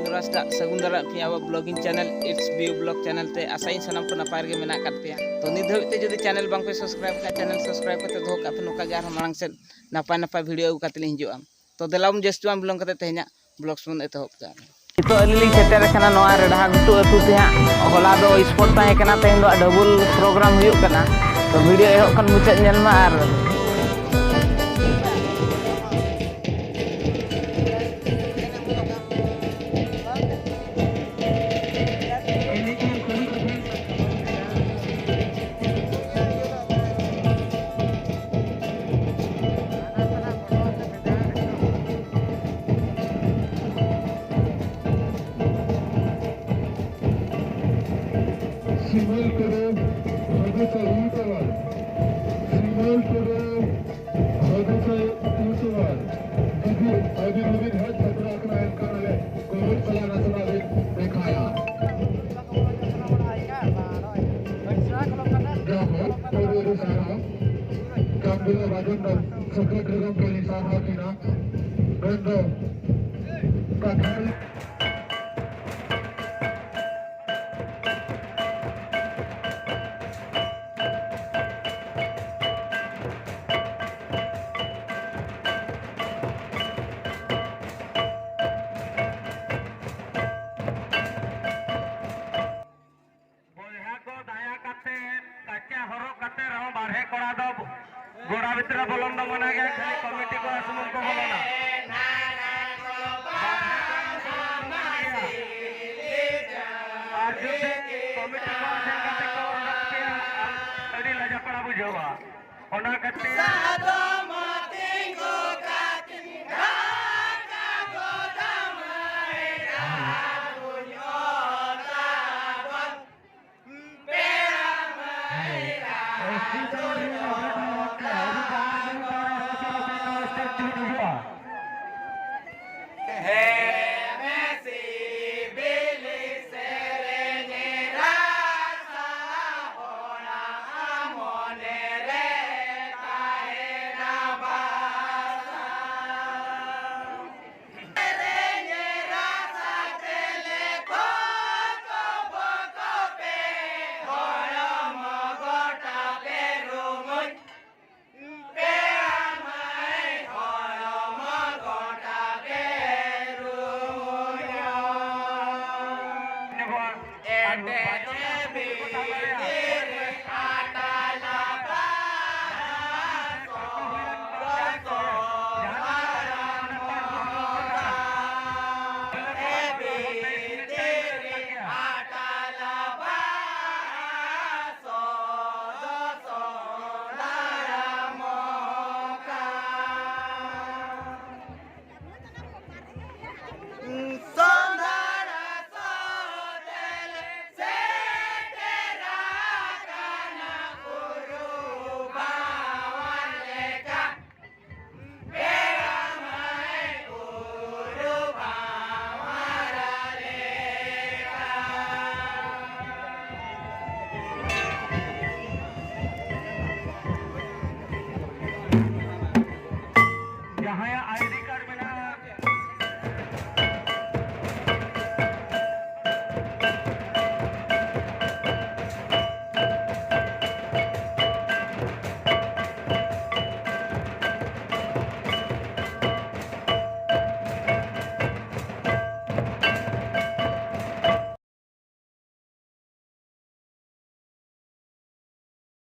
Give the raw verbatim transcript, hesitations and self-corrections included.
ᱡᱚᱦᱟᱨ ᱟᱨ ᱥᱟᱹᱜᱩᱱ ᱫᱟᱨᱟᱢ ᱯᱮ ᱟᱵᱚ vlogging channel It's View Vlog channel ᱛᱮ᱾ ᱟᱥᱟᱭᱟᱹᱧ ᱥᱟᱱᱟᱢ ᱠᱚ ᱱᱟᱯᱟᱭ ᱨᱮᱜᱮ ᱢᱮᱱᱟᱜ ᱟᱠᱟᱫ ᱯᱮᱭᱟ᱾ ᱛᱚ ᱱᱤᱛ ᱫᱷᱟᱹᱵᱤᱡ ᱛᱮ ᱡᱩᱫᱤ channel ᱵᱟᱝ ᱯᱮ subscribe ᱠᱟᱜᱼᱟ, channel subscribe ᱠᱟᱛᱮ ᱫᱚᱦᱚ ᱠᱟᱜ ᱯᱮ᱾ ᱱᱚᱝᱠᱟ ᱜᱮ ᱟᱨᱦᱚᱸ ᱢᱟᱲᱟᱝ ᱥᱮᱫ ᱱᱟᱯᱟᱭ ᱱᱟᱯᱟᱭ video ᱟᱹᱜᱩ ᱠᱟᱛᱮ ᱞᱤᱧ ᱦᱤᱡᱩᱜᱼᱟ᱾ ᱛᱚ ᱫᱮᱞᱟ ᱵᱚᱱ ᱡᱟᱹᱥᱛᱤ ᱵᱟᱝ ᱵᱤᱞᱚᱢ ᱠᱟᱛᱮ ᱛᱮᱦᱮᱧᱟᱜ vlogs ᱵᱚᱱ ᱮᱛᱚᱦᱚᱵ ᱠᱟᱜᱼᱟ᱾ ᱱᱤᱛᱚᱜ ᱟᱹᱞᱤᱧ ᱞᱤᱧ ᱥᱮᱴᱮᱨ ᱟᱠᱟᱱᱟ ᱱᱚᱣᱟ ᱨᱮᱰᱦᱟ ᱜᱷᱩᱴᱩ ᱟᱹᱛᱩ ᱛᱮ ᱦᱟᱸᱜ᱾ ᱦᱚᱞᱟ ᱫᱚ sport ᱛᱟᱦᱮᱸ ᱠᱟᱱᱟ, ᱛᱮᱦᱮᱧ ᱫᱚ double program ᱦᱩᱭᱩᱜ ᱠᱟᱱᱟ᱾ ᱛᱚ video ᱮᱦᱚᱵ ᱠᱷᱚᱱ ᱢᱩᱪᱟᱹᱫ ᱧᱮᱞ ᱢᱟ᱾ ᱟᱨ ᱥᱤᱢᱚᱞ ᱴᱩᱰᱩ, ᱦᱟᱹᱫᱤᱥᱟ ᱤᱭᱩᱛᱷ ᱟᱣᱟᱨ᱾ ᱥᱤᱢᱚᱞ ᱴᱩᱰᱩ, ᱦᱟᱹᱫᱤᱥᱟ ᱤᱭᱩᱛᱷ ᱟᱣᱟᱨ᱾ ᱡᱩᱫᱤ ᱟᱹᱵᱤᱱ ᱦᱚᱸᱵᱤᱱ ᱦᱮᱡ ᱥᱮᱴᱮᱨ ᱟᱠᱟᱱᱟ, ᱮᱱᱠᱷᱟᱱ ᱟᱞᱮ ᱠᱚᱢᱤᱴᱤ ᱥᱟᱞᱟᱜ ᱱᱟᱥᱮᱱᱟᱜ ᱞᱤᱧ ᱫᱮᱠᱷᱟᱭᱟ᱾ ᱡᱟᱦᱳᱠ, ᱟᱹᱰᱤ ᱟᱹᱰᱤ ᱥᱟᱨᱦᱟᱣ᱾ ᱪᱟᱱᱰᱤᱞ ᱨᱟᱡᱚᱱ ᱫᱚ ᱥᱮᱠᱨᱮᱴᱟᱨᱤ ᱜᱚᱢᱠᱮ ᱞᱤᱧ ᱥᱟᱨᱦᱟᱣ ᱠᱤᱱᱟ᱾ ᱢᱮᱱᱫᱚ ᱠᱟᱛᱷᱟ ᱵᱚᱭᱦᱟ ᱠᱚ, ᱫᱟᱭᱟ ᱠᱟᱛᱮ ᱠᱟᱪᱟ ᱦᱚᱨᱚᱜ ᱠᱟᱛᱮ ᱨᱮᱦᱚᱸ ᱵᱟᱨᱦᱮ ᱠᱚᱲᱟ ᱫᱚ ᱜᱚᱲᱟ ᱵᱷᱤᱛᱨᱤ ᱨᱮ ᱵᱚᱞᱚᱱ ᱫᱚ ᱢᱟᱱᱟ ᱜᱮᱭᱟ, ᱠᱷᱟᱹᱞᱤ ᱠᱚᱢᱤᱴᱤ ᱠᱚᱲᱟ ᱥᱩᱢᱩᱝ ᱠᱚ ᱵᱚᱞᱚᱱᱟ᱾ ᱵᱟᱨᱦᱮ ᱠᱚᱲᱟ ᱫᱚ ᱵᱚᱞᱚᱱ ᱢᱟᱱᱟ ᱜᱮᱭᱟ᱾ ᱟᱨ ᱡᱩᱫᱤ ᱠᱚᱢᱤᱴᱤ ᱠᱚᱲᱟ ᱥᱮᱱ ᱠᱟᱛᱮ ᱠᱚ ᱩᱰᱩᱠ ᱯᱮᱭᱟ, ᱟᱹᱰᱤ ᱞᱟᱡᱟᱯᱟᱲᱟ ᱵᱩᱡᱷᱟᱹᱣᱟ᱾ ᱚᱱᱟ ᱠᱷᱟᱹᱛᱤᱨ ᱮᱴᱮᱫ